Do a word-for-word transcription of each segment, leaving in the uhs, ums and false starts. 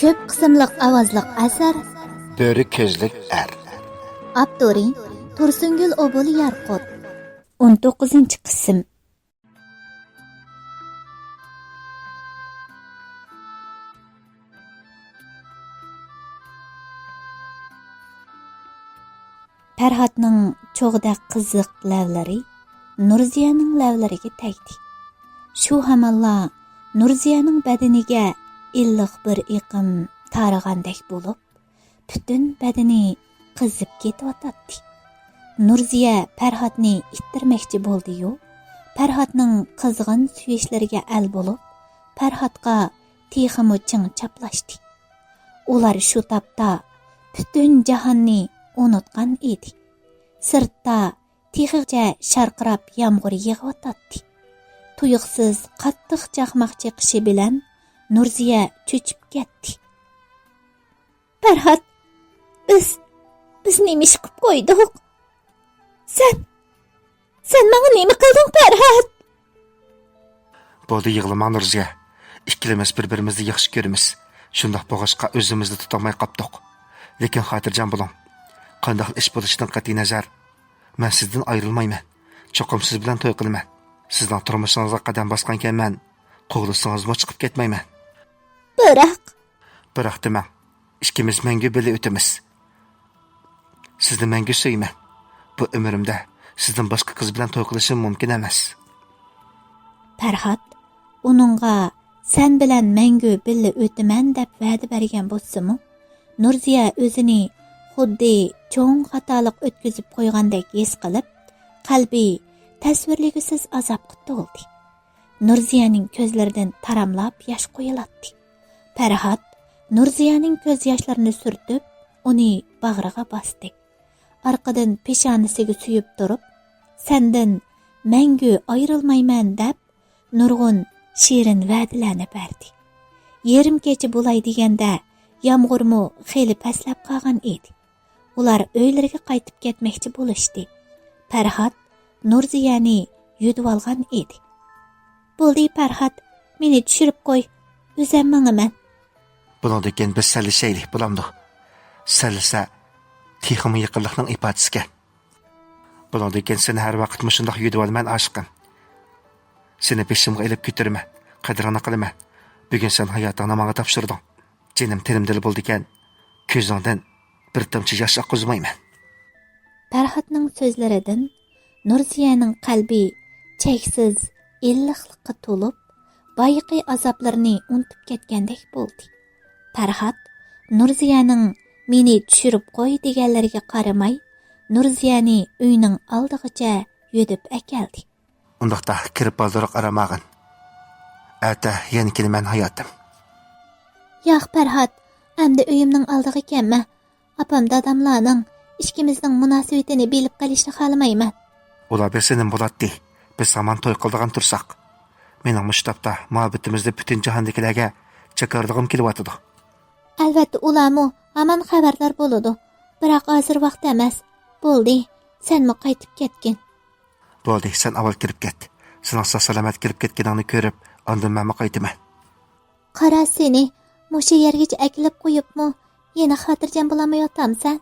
كۆپ قىسىملىق ئاۋازلىق ئەسەر. بۆرە كۆزلۈك ئەر. ئاپتورى تۇرسۇنگۈل ئوبۇل يارقۇت. ئون توققۇزىنچى قىسىم. پەرھاتنىڭ چوغدەك قىزىق لەۋلىرى نۇرزىيەنىڭ لەۋلىرىگە تەگدى. شۇ ھامانلا نۇرزىيەنىڭ بەدىنىگە ئىللىق بىر ئېقىم تارىغاندەك بولۇپ، پۈتۈن بەدىنى قىزىپ كېتىۋاتاتتى. نۇرزىيە پەرھاتنى ئىتتىرمەكچى بولدى-يۇ، پەرھاتنىڭ قىزغىن سۆيۈشلىرىگە ئەل بولۇپ، پەرھاتقا تېخىمۇ چىڭ چاپلاشتى. ئۇلار شۇ تاپتا پۈتۈن جاھاننى ئۇنتۇغان ئىدى. سىرتتا تېخىچە شارقىراپ يامغۇر يېغىۋاتاتتى. تۇيۇقسىز قاتتىق چاقماق چېقىشى بىلەن نۇرزىيە چۆچۈپ كەتتى. پەرھات، بىز، بىز نېمە ئىش قىپ قويدۇق؟ سەن، سەن ماڭا نېمە قىلدىڭ، پەرھات؟ بولدى، يىغلىماڭ نۇرزىيە. ئىككىلىمىز بىر-بىرىمىزنى ياخشى كۆرىمىز. شۇنداق بولغاچقا ئۆزىمىزنى تۇتالماي قاپتۇق. لېكىن خاتىرجەم بولۇڭ. قانداق ئىش بولۇشىدىن قەتئىينەزەر، مەن سىزدىن ئايرىلمايمەن. چوقۇم سىز بىلەن توي قىلىمەن. سىزنىڭ تۇرمۇشىڭىزغا قەدەم باسقانكەنمەن، قوغلىسىڭىزمۇ چىقىپ كەتمەيمەن. بىراق. بىراق دېمەڭ. ئىككىمىز مەڭگۈ بىللە ئۆتىمىز. سىزنى مەڭگۈ سۆيىمەن. بۇ ئۆمرۈمدە سىزدىن باشقا قىز بىلەن توي قىلىشىم مۇمكىن ئەمەس. پەرھات ئۇنىڭغا سەن بىلەن مەڭگۈ بىللە ئۆتىمەن دەپ ۋەدە بەرگەن بولسىمۇ، نۇرزىيە ئۆزىنى خۇددى چوڭ خاتالىق ئۆتكۈزۈپ قويغاندەك ھېس قىلىپ، قەلبى تەسۋىرلىگۈسىز ئازابقا تولدى. نۇرزىيەنىڭ كۆزلىرىدىن تاراملاپ ياش قۇيۇلاتتى. پەرھات نۇرزىيەنىڭ كۆز ياشلىرىنى سۈرتۈپ، ئۇنى باغرىغا باستى. ئارقىدىن پېشانىسىگە سۆيۈپ تۇرۇپ، سەندىن مەڭگۈ ئايرىلمايمەن دەپ، نۇرغۇن شېرىن ۋەدىلەرنى بەردى. يېرىم كېچە بولاي دېگەندە، يامغۇرمۇ خېلى پەسلەپ قالغان ئىدى. ئۇلار ئۆيلىرىگە قايتىپ كەتمەكچى بولۇشتى. پەرھات نۇرزىيەنى يۈدۈۋالغان ئىدى. بولدى، پەرھات، مېنى چۈشۈرۈپ قوي، ئۆزۈم ماڭىمەن. بۇنىڭدىن كېيىن بىز سەنلىشەيلى، بولامدۇ؟ سەنلىسە تېخىمۇ يېقىنلىقنىڭ ئىپادىسىكەن. بۇنىڭدىن كېيىن سېنى ھەر ۋاقىت مۇشۇنداق يۈدۈۋالىمەن، ئاشىقىم. سېنى بېشىمغا ئېلىپ كۆتۈرىمەن، قەدرىڭنى قىلىمەن. بۈگۈن سەن ھاياتىڭنى ماڭا تاپشۇردۇڭ. جېنىم تېنىمدىلا بولىدىكەن، كۆزۈڭدىن بىر تامچە ياش ئاققۇزمايمەن. پەرھاتنىڭ سۆزلىرىدىن نۇرزىيەنىڭ قەلبى چەكسىز ئىللىقلىققا تولۇپ، بايىقى ئازابلىرىنى ئۇنتۇپ كەتكەندەك بولدى. پەرھات نۇرزىيەنىڭ «مېنى چۈشۈرۈپ قوي» دېگەنلىرىگە قارىماي، نۇرزىيەنى ئۆينىڭ ئالدىغىچە يۈدۈپ ئەكەلدى. ئۇنداقتا كىرىپ بالدۇرراق ئارام ئالغىن. ئەتە يەنە كېلىمەن، ھاياتىم. ياق، پەرھات، ئەمدى ئۆيۈمنىڭ ئالدىغا كەلمە. ئاپام داداملارنىڭ ئىككىمىزنىڭ مۇناسىۋىتىنى بىلىپ قېلىشىنى خالىمايمەن. ئۇلار بىلسە نېمە بولاتتى؟ بىز ھامان توي قىلىدىغان تۇرساق. مېنىڭ مۇشۇ تاپتا مۇھەببىتىمىزنى پۈتۈن جاھاندىكىلەرگە جاكارلىغۇم كېلىۋاتىدۇ. ئەلۋەتتە، ئۇلارمۇ ھامان خەۋەردار بولىدۇ. بىراق ھازىر ۋاقتى ئەمەس. بولدى، سەنمۇ قايتىپ كەتكىن. بولدى، سەن ئاۋۋال كىرىپ كەت. سېنىڭ ساق-سالامەت كىرىپ كەتكىنىڭنى كۆرۈپ، ئاندىن مەنمۇ قايتىمەن. قارا سېنى، مۇشۇ يەرگىچە ئەكېلىپ قويۇپمۇ يەنە خاتىرجەم بولالمايۋاتامسەن؟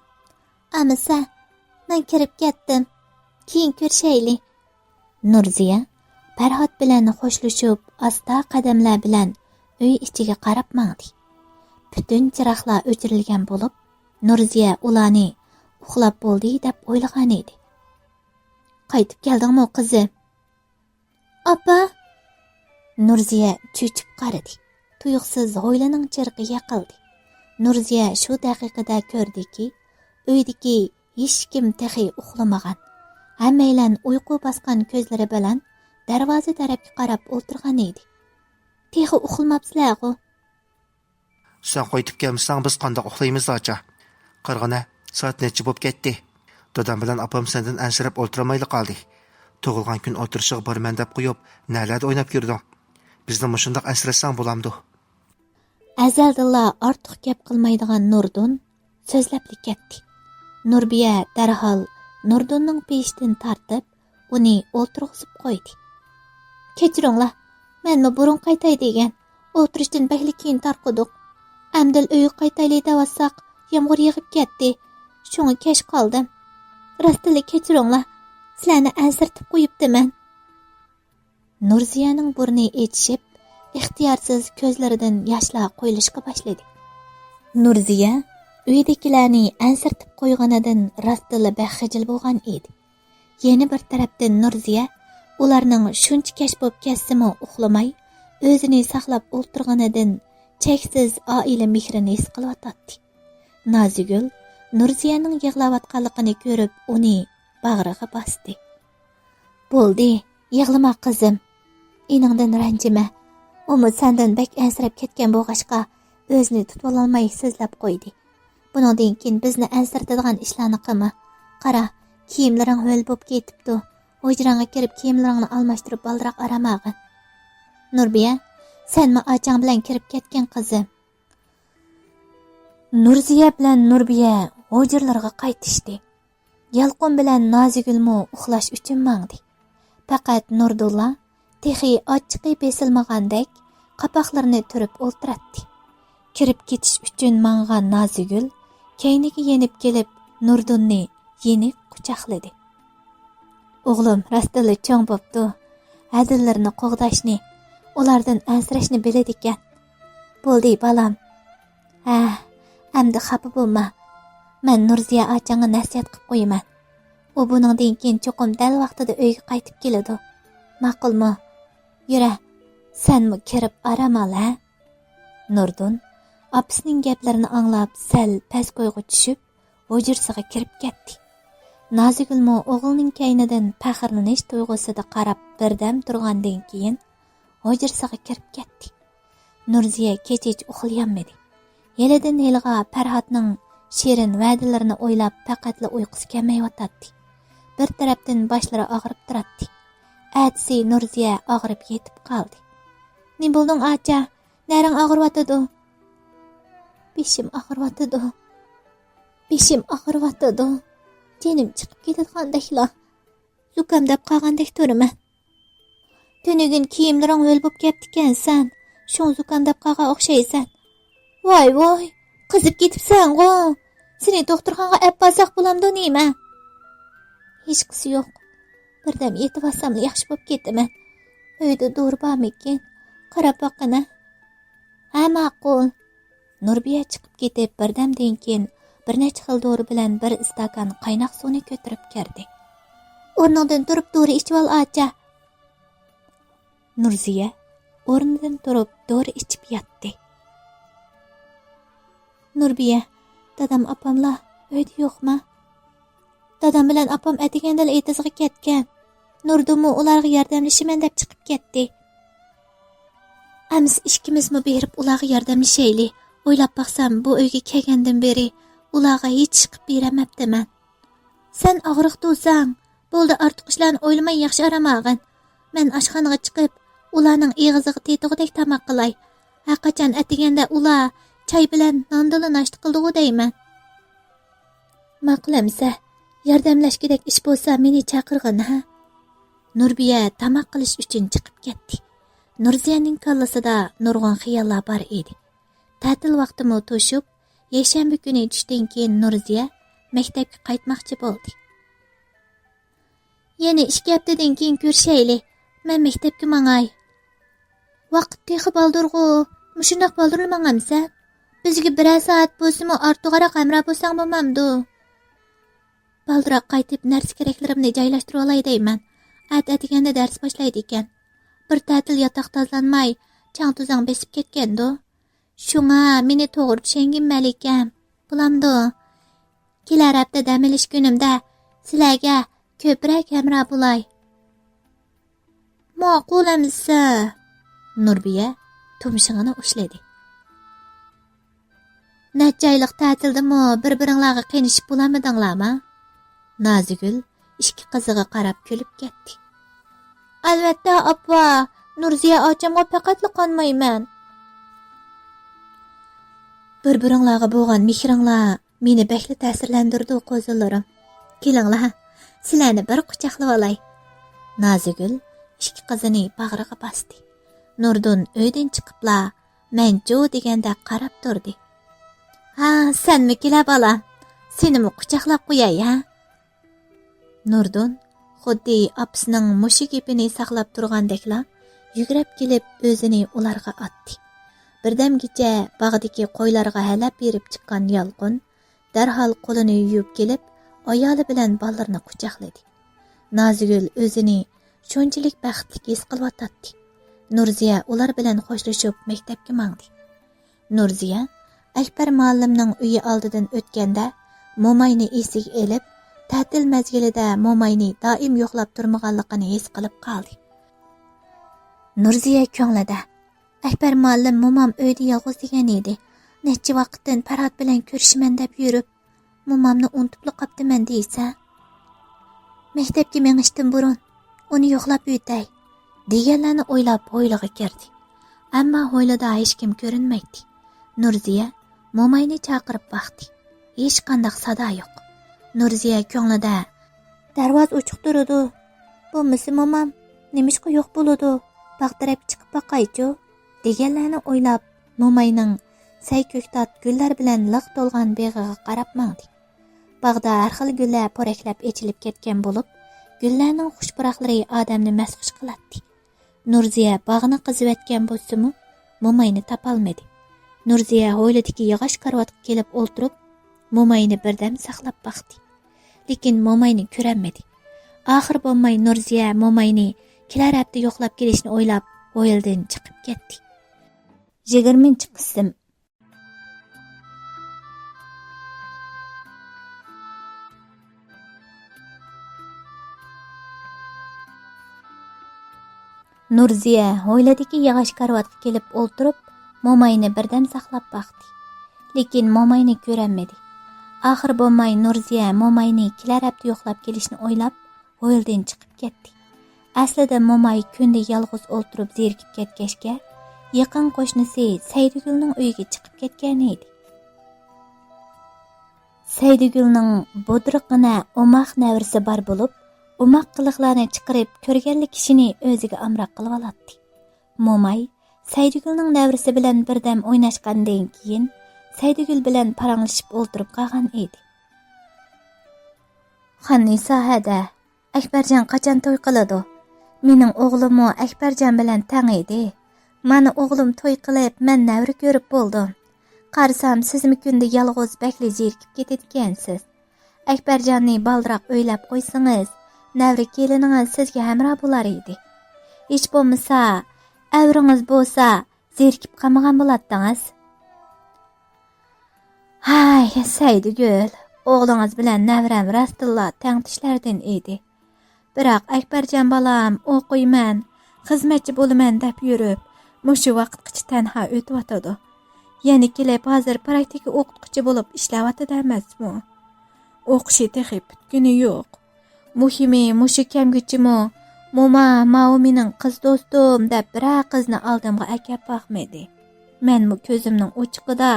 ئەمىسە، مەن كىرىپ كەتتىم. كېيىن كۆرۈشەيلى. نۇرزىيە پەرھات بىلەن خوشلىشىپ، ئاستا قەدەملەر بىلەن ئۆي ئىچىگە قاراپ ماڭدى. پۈتۈن چىراغلار ئۆچۈرۈلگەن بولۇپ، نۇرزىيە ئۇلارنى ئۇخلاپ بولدى دەپ ئويلىغانىدى. قايتىپ كەلدىڭمۇ، قىزىم؟ ئاپا! نۇرزىيە چۆچۈپ قارىدى. تۇيۇقسىز ھويلىنىڭ چىرىقى يېقىلدى. نۇرزىيە شۇ دەقىقىدە كۆردىكى، ئۆيدىكى ھېچكىم تېخى ئۇخلىمىغان. ھەممەيلەن ئۇيقۇ باسقان كۆزلىرى بىلەن دەرۋازا تەرەپكە قاراپ ئولتۇرغان ئىدى. تېخى ئۇخلىماپسىلەرغۇ؟ سەن قايتىپ كەلمىسەڭ، بىز قانداق ئۇخلايمىز داچا؟ قارىغىنە، سائەت نەچچە بولۇپ كەتتى. دادام بىلەن ئاپام سەندىن ئەنسىرەپ ئولتۇرالمايلا قالدى. تۇغۇلغان كۈن ئولتۇرۇشىغا بارىمەن دەپ قويۇپ، نەلەردە ئويناپ يۈردۈڭ؟ بىزنى مۇشۇنداق ئەنسىرەتسەڭ بولامدۇ؟ ئەزەلدىنلا ئارتۇق گەپ قىلمايدىغان نۇردىن سۆزلەپلا كەتتى. نۇربىيە دەرھال نۇردىننىڭ پېشىدىن تارتىپ، ئۇنى ئولتۇرغۇزۇپ قويدى. كەچۈرۈڭلار، مەنمۇ بۇرۇن قايتاي دېگەن، ئولتۇرۇشتىن بەكلا كېيىن تارقىدۇق. ئەمدىلا ئۆيگە قايتايلى دەۋاتساق، يامغۇر يېغىپ كەتتى. شۇڭا كەچ قالدىم. راستتىنلا كەچۈرۈڭلار. سىلەرنى ئەنسىرىتىپ قويۇپتىمەن. نۇرزىيەنىڭ بۇرنى ئېچىشىپ، ئىختىيارسىز كۆزلىرىدىن ياشلار قۇيۇلۇشقا باشلىدى. نۇرزىيە ئۆيدىكىلەرنى ئەنسىرىتىپ قويغىنىدىن راستتىنلا بەك خىجىل بولغان ئىدى. يەنە بىر تەرەپتىن نۇرزىيە ئۇلارنىڭ شۇنچە كەچ بولۇپ كەتسىمۇ ئۇخلىماي، ئۆزىنى ساقلاپ ئولتۇرغىنىدىن چەكسىز ئائىلە مېھرىنى ھېس قىلىۋاتاتتى. نازىگۈل نۇرزىيەنىڭ يىغلاۋاتقانلىقىنى كۆرۈپ، ئۇنى باغرىغا باستى. بولدى، يىغلىما قىزىم. ئېنىڭدىن رەنجىمە. ئۇمۇ سەندىن بەك ئەنسىرەپ كەتكەن بولغاچقا، ئۆزىنى تۇتۇۋالالماي سۆزلەپ قويدى. بۇنىڭدىن كېيىن بىزنى ئەنسىرىتىدىغان ئىشلارنى قىلما. قارا، كىيىملىرىڭ ھۆل بوپ كېتىپتۇ. ھۇجراڭغا كىرىپ كىيىملىرىڭنى ئالماشتۇرۇپ بالدۇراق ئارام ئالغىن. نۇربىيە، سەنمۇ ئاچاڭ بىلەن كىرىپ كەتكىن قىزىم. نۇرزىيە بىلەن نۇربىيە ھۇجرىلىرىغا قايتىشتى. يالقۇن بىلەن نازىگۈلمۇ ئۇخلاش ئۈچۈن ماڭدى. پەقەت نۇردۇنلا تېخى ئاچچىقى بېسىلمىغاندەك قاپاقلىرىنى تۈرۈپ ئولتۇراتتى. كىرىپ كېتىش ئۈچۈن ماڭغان نازىگۈل كەينىگە يېنىپ كېلىپ، نۇردۇننى يېنىك قۇچاقلىدى. ئوغلۇم راستتىنلا چوڭ بوپتۇ. ھەدىلىرىنى قوغداشنى، ئۇلاردىن ئەنسىرەشنى بىلىدىكەن. بولدى، بالام. ھە، ئەمدى خاپا بولما. مەن نۇرزىيە ئاچاڭغا نەسىھەت قىپ قويىمەن. ئۇ بۇنىڭدىن كېيىن چوقۇم دەل ۋاقتىدا ئۆيگە قايتىپ كېلىدۇ. ماقۇلمۇ؟ يۈرە، سەنمۇ كىرىپ ئارام ئال، ھە؟ نۇردۇن ئاپىسىنىڭ گەپلىرىنى ئاڭلاپ، سەل پەس كويغا چۈشۈپ، ھۇجرىسىغا كىرىپ كەتتى. نازىگۈلمۇ ئوغلىنىڭ كەينىدىن پەخىرلىنىش تۇيغۇسىدا قاراپ بىردەم تۇرغاندىن كېيىن، ھۇجرىسىغا كىرىپ كەتتى. نۇرزىيە كېچىچە ئۇخلىيالمىدى. ھېلىدىن ھېلىغا پەرھاتنىڭ شېرىن ۋەدىلىرىنى ئويلاپ، پەقەتلا ئۇيقۇسى كەلمەيۋاتاتتى. بىر تەرەپتىن باشلىرى ئاغرىپ تۇراتتى. ئەتىسى نۇرزىيە ئاغرىپ يېتىپ قالدى. نېمە بولدۇڭ، ئاچا؟ نەرىڭ ئاغرىۋاتىدۇ؟ بېشىم ئاغرىۋاتىدۇ. بېشىم ئاغرىۋاتىدۇ. جېنىم چىقىپ كېتىدىغاندەكلا. زۇكامداپ قالغاندەك تۇرىمەن. تۈنۈگۈن كىيىملىرىڭ ھۆل بوپ كەپتىكەنسەن، شۇڭا زۇكامداپ قالغان ئوخشايسەن. ۋاي ۋاي، قىزىپ كېتىپسەنغۇ. سېنى دوختۇرخانىغا ئەپ بارساق بولامدۇ نېمە؟ ھېچقىسى يوق. بىردەم يېتىۋالساملا ياخشى بوپ كېتىمەن. ئۆيدە دورا بارمىكىن؟ قاراپ باققىنا. ھە، ماقۇل. نۇربىيە چىقىپ كېتىپ، بىردەمدىن كېيىن بىر نەچچە خىل دورا بىلەن بىر ئىستاكان قايناق سۇنى كۆتۈرۈپ كىردى. ئورنۇڭدىن تۇرۇپ دورا ئىچىۋال، ئاچا. نۇرزىيە ئورنىدىن تۇرۇپ دورا ئىچىپ ياتتى. نۇربىيە، دادام ئاپاملا ئۆيدە يوقما؟ دادام بىلەن ئاپام ئەتىگەندىلا ئېتىزغا كەتكەن. نۇردىنمۇ ئۇلارغا ياردەملىشىمەن دەپ چىقىپ كەتتى. ئەمىسە ئىككىمىزمۇ بېرىپ ئۇلارغا ياردەملىشەيلى. ئويلاپ باقسام، بۇ ئۆيگە كەلگەندىن بېرى ئۇلارغا ھېچ ئىش قىپ بېرەلمەپتىمەن. سەن ئاغرىق تۇرساڭ، بولدى، ئارتۇق ئىشلارنى ئويلىماي ياخشى ئارام ئالغىن. مەن ئاشخانىغا چىقىپ، ئۇلارنىڭ ئېغىزىغا تېتىغۇدەك تاماق قىلاي. ھەرقاچان ئەتىگەندە ئۇلار چاي بىلەن ناندىلا ناشتا قىلىدىغۇ دەيمەن. ماقۇل ئەمىسە، ياردەملەشكۈدەك ئىش بولسا مېنى چاقىرغىن، ھە؟ نۇربىيە تاماق قىلىش ئۈچۈن چىقىپ كەتتى. نۇرزىيەنىڭ كاللىسىدا نۇرغۇن خىياللار بار ئىدى. تەتىل ۋاقتىمۇ توشۇپ، يەكشەنبە كۈنى چۈشتىن كېيىن نۇرزىيە مەكتەپكە قايتماقچى بولدى. يەنە ئىككى ھەپتىدىن كېيىن كۆرۈشەيلى. مەن مەكتەپكە ماڭاي. ۋاقىت تېخى بالدۇرغۇ. مۇشۇنداق بالدۇرلا ماڭامسەن؟ بىزگە بىرەر سائەت بولسىمۇ ئارتۇقراق ھەمراھ بولساڭ بولمامدۇ؟ بالدۇراق قايتىپ نەرسە كېرەكلىرىمنى جايلاشتۇرۇۋالاي دەيمەن. ئەتە ئەتىگەندە دەرس باشلايدىكەن. بىر تەتىل ياتاق تازىلانماي، چاڭ-توزاڭ بېسىپ كەتكەندۇ. شۇڭا مېنى توغرا چۈشەنگىن مەلىكەم. بولامدۇ؟ كېلەر ھەپتە دەم ئېلىش كۈنۈمدە سىلەرگە كۆپرەك ھەمراھ بولاي. ماقۇل ئەمىسە. نۇربىيە تۇمشۇقىنى ئۇشلىدى. نەچچە ئايلىق تەتىلدىمۇ بىر-بىرىڭلارغا قېنىشىپ بولالمىدىڭلارما؟ نازىگۈل ئىككى قىزىغا قاراپ كۈلۈپ كەتتى. ئەلۋەتتە، ئاپا، نۇرزىيە ئاچامغا پەقەتلا قانمايمەن. بىر-بىرىڭلارغا بولغان مېھرىڭلار مېنى بەكلا تەسىرلەندۈرىدۇ، قوزىلىرىم. كېلىڭلار، سىلەرنى بىر قۇچاقلىۋالاي. نازىگۈل ئىككى قىزىنى باغرىغا باستى. نۇردىن ئۆيدىن چىقىپلا، مەن جو دېگەندەك قاراپ تۇردى. ھا، سەنمۇ كېلە بالام، سېنىمۇ قۇچاقلاپ قوياي ھە. نۇردىن خۇددى ئاپىسىنىڭ مۇشۇ گېپىنى ساقلاپ تۇرغاندەكلا يۈگۈرۈپ كېلىپ ئۆزىنى ئۇلارغا ئاتتى. بىردەمگىچە باغدىكى قويلارغا ھەلەپ بېرىپ چىققان يالقۇن دەرھال قولىنى يۇيۇپ كېلىپ، ئايالى بىلەن بالىلىرىنى قۇچاقلىدى. نازىگۈل ئۆزىنى شۇنچىلىك بەختلىك ھېس قىلىۋاتاتتى. نۇرزىيە ئۇلار بىلەن خوشلىشىپ مەكتەپكە ماڭدى. نۇرزىيە ئەكبەر مۇئەللىمنىڭ ئۆيى ئالدىدىن ئۆتكەندە، موماينى ئېسىگە ئېلىپ، تەتىل مەزگىلىدە موماينى دائىم يوقلاپ تۇرمىغانلىقىنى ھېس قىلىپ قالدى. نۇرزىيە كۆڭلىدە، ئەكبەر مۇئەللىم مومام ئۆيدە يالغۇز دېگەن ئىدى. نەچچە ۋاقىتتىن پەرھات بىلەن كۆرۈشىمەن دەپ يۈرۈپ، مومامنى ئۇنتۇپلا قاپتىمەن دېيسە. مەكتەپكە مېڭىشتىن بۇرۇن ئۇنى يوقلاپ ئۆتەي، دېگەنلەرنى ئويلاپ ھويلىغا كىردى. ئەمما ھويلىدا ھېچكىم كۆرۈنمەيتتى. نۇرزىيە موماينى چاقىرىپ باقتى. ھېچقانداق سادا يوق. نۇرزىيە كۆڭلىدە، دەرۋازا ئوچۇق تۇرىدۇ. بولمىسا مومام نېمىشقا يوق بولىدۇ؟ باغ تەرەپكە چىقىپ باقايچۇ، دېگەنلەرنى ئويلاپ، موماينىڭ سەي كۆكتات گۈللەر بىلەن لىق تولغان بېغىغا قاراپ ماڭدى. باغدا ھەر خىل گۈللەر پورەكلەپ ئېچىلىپ كەتكەن بولۇپ، گۈللەرنىڭ خۇش پۇراقلىرى ئادەمنى مەستخۇش قىلاتتى. نۇرزىيە باغنى قېزىۋەتكەن بولسىمۇ، موماينى تاپالمىدى. نۇرزىيە ھويلىدىكى ياغاچ كارىۋاتقا كېلىپ ئولتۇرۇپ، موماينى بىردەم ساقلاپ باقتى. لېكىن موماينى كۆرەلمىدى. ئاخىر بولماي نۇرزىيە موماينى كېلەر ھەپتە يوقلاپ كېلىشنى ئويلاپ، ھويلىدىن چىقىپ كەتتى. يىگىرمىنچى قىسىم. نۇرزىيە ھويلىدىكى ياغاچ كارىۋاتقا كېلىپ ئولتۇرۇپ، موماينى بىردەم ساقلاپ باقتى. لېكىن موماينى كۆرەلمىدى. ئاخىر بولماي نۇرزىيە موماينى كېلەر ھەپتە يوقلاپ كېلىشنى ئويلاپ، ھويلىدىن چىقىپ كەتتى. ئەسلىدە موماي كۈندە يالغۇز ئولتۇرۇپ زېرىكىپ كەتكەچكە، يېقىن قوشنىسى سەيدىگۈلنىڭ ئۆيىگە چىقىپ كەتكەن ئىدى. سەيدىگۈلنىڭ بۇدرىقىنە ئوماق نەۋرىسى بار بولۇپ، ئوماق قىلىقلارنى چىقىرىپ، كۆرگەنلا كىشىنى ئۆزىگە ئامراق قىلىۋالاتتى. موماي سەيدىگۈلنىڭ نەۋرىسى بىلەن بىردەم ئويناشقاندىن كېيىن، سەيدىگۈل بىلەن پاراڭلىشىپ ئولتۇرۇپ قالغان ئىدى. خاننىسا ھەدە، ئەكبەرجان قاچان توي قىلىدۇ؟ مېنىڭ ئوغلۇممۇ ئەكبەرجان بىلەن تەڭ ئىدى. مانا ئوغلۇم توي قىلىپ، مەن نەۋرە كۆرۈپ بولدۇم. قارىسام، سىزمۇ كۈندە يالغۇز بەكلا زېرىكىپ كېتىدىكەنسىز. ئەكبەرجاننى بالدۇراق ئۆيلەپ قويسىڭىز، نەۋرە كېلىنىڭىز سىزگە ھەمراھ بولار ئىدى. ھېچ بولمىسا، ئەۋرىڭىز بولسا، زېرىكىپ قالمىغان بولاتتىڭىز. ھاي، سەيدىگۈل، ئوغلىڭىز بىلەن نەۋرەم راستتىنلا تەڭتۇشلاردىن ئىدى. بىراق ئەكبەرجان بالام ئوقۇيمەن، خىزمەتچى بولىمەن دەپ يۈرۈپ، مۇشۇ ۋاقىتقىچە تەنھا ئۆتۈۋاتىدۇ. يەنە كېلىپ ھازىر پراكتىكا ئوقۇتقۇچى بولۇپ ئىشلەۋاتىدۇ ئەمەسمۇ؟ ئوقۇشى تېخى پۈتكىنى يوق. مۇھىمى مۇشۇ كەمگىچىمۇ موما، ماۋۇ مېنىڭ قىز دوستۇم دەپ بىرەر قىزنى ئالدىمغا ئەكەپ باقمىدى. مەنمۇ كۆزۈمنىڭ ئوچىقىدا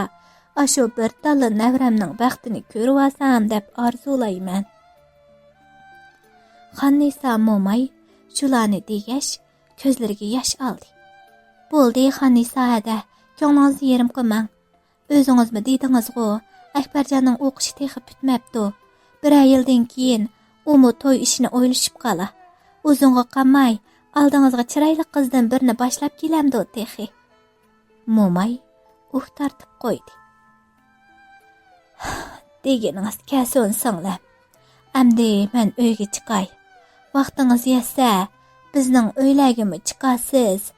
ئاشۇ بىر تاللا نەۋرەمنىڭ بەختىنى كۆرۈۋالسام دەپ ئارزۇلايمەن. خاننىسا موماي شۇلارنى دېگەچ، كۆزلىرىگە ياش ئالدى. بولدى، خاننىسا ھەدە، كۆڭلىڭىزنى يېرىم قىلماڭ. ئۆزىڭىزمۇ دېدىڭىزغۇ، ئەكبەرجاننىڭ ئوقۇشى تېخى پۈتمەپتۇ. بىرەر يىلدىن كېيىن ئۇمۇ توي ئىشىنى ئويلىشىپ قالا. ئۇزۇنغا قالماي، ئالدىڭىزغا چىرايلىق قىزدىن بىرنى باشلاپ كېلەمدۇ تېخى. موماي ئۇھ تارتىپ قويدى. دېگىنىڭىز كەلسۇن سىڭلىم. ئەمدى مەن ئۆيگە چىقاي. ۋاقتىڭىز يەتسە، بىزنىڭ ئۆيلەرگىمۇ چىقارسىز.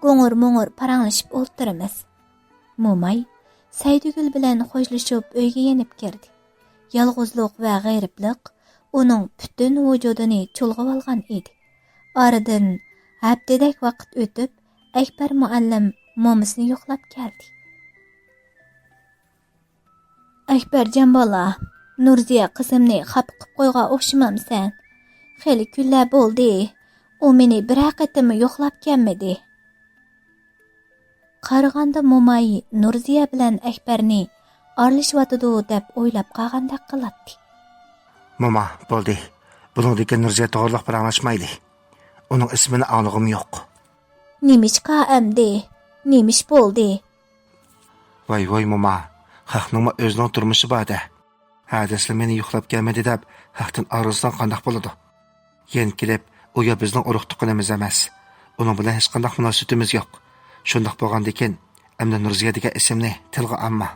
گۇڭۇر مۇڭۇر پاراڭلىشىپ ئولتۇرىمىز. موماي سەيدىگۈل بىلەن خوشلىشىپ ئۆيگە يېنىپ كىردى. يالغۇزلۇق ۋە غېرىبلىق ئۇنىڭ پۈتۈن ۋۇجۇدىنى چۇلغىۋالغان ئىدى. ئارىدىن ھەپتىدەك ۋاقىت ئۆتۈپ، ئەكبەر مۇئەللىم مومىسىنى يوقلاپ كەلدى. ئەكبەرجان بالا، نۇرزىيە قىزىمنى خاپا قىپ قويغان ئوخشىمامسەن؟ خېلى كۈنلەر بولدى، ئۇ مېنى بىرەر قېتىممۇ يوقلاپ كەلمىدى. قارىغاندا موماي نۇرزىيە بىلەن ئەكبەرنى ئارىلىشىۋاتىدۇ دەپ ئويلاپ قالغاندەك قىلاتتى. موما، بولدى. بۇنىڭدىن كېيىن نۇرزىيە توغرىلىق پاراڭلاشمايلى. ئۇنىڭ ئىسمىنى ئاڭلىغۇم يوق. نېمىشقا ئەمدى؟ نېمىش بولدى؟ ۋاي، ۋاي، موما. خەقنىڭمۇ ئۆزىنىڭ تۇرمۇشى بار-دە. ھە دەسلا مېنى يوقلاپ كەلمىدى دەپ خەقتىن ئايرىلساڭ قانداق بولىدۇ؟ يەنە كېلىپ، ئۇ يا بىزنىڭ ئۇرۇق-تۇغقىنىمىز ئەمەس. ئۇنىڭ بىلەن ھېچقانداق مۇناسىۋىتىمىز يوق. شۇنداق بولغاندىكىن، ئەمدى نۇرزىيە دېگەن ئىسىمنى تىلغا ئالما.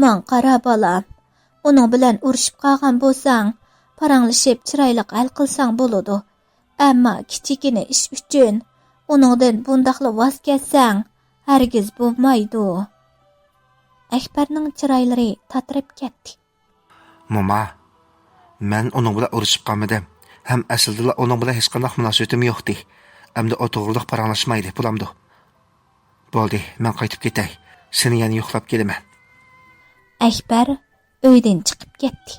ماڭ قارا بالام، ئۇنىڭ بىلەن ئۇرۇشۇپ قالغان بولساڭ، پاراڭلىشىپ چىرايلىق ھەل قىلساڭ بولىدۇ. ئەمما كىچىككىنە ئىش ئۈچۈن ئۇنىڭدىن بۇنداقلا ۋاز كەچسەڭ، ھەرگىز بولمايدۇ. ئەكبەرنىڭ چىرايلىرى تاتىرىپ كەتتى. موما، مەن ئۇنىڭ بىلەن ئۇرۇشۇپ قالمىدىم ھەم ئەسلىدىلا ئۇنىڭ بىلەن ھېچقانداق مۇناسىۋىتىم يوقتى. ئەمدى ئۇ توغرىلىق پاراڭلاشمايلى، بولامدۇ؟ بولدى، مەن قايتىپ كېتەي. سېنى يەنە يوقلاپ كېلىمەن. ئەكبەر ئۆيدىن چىقىپ كەتتى.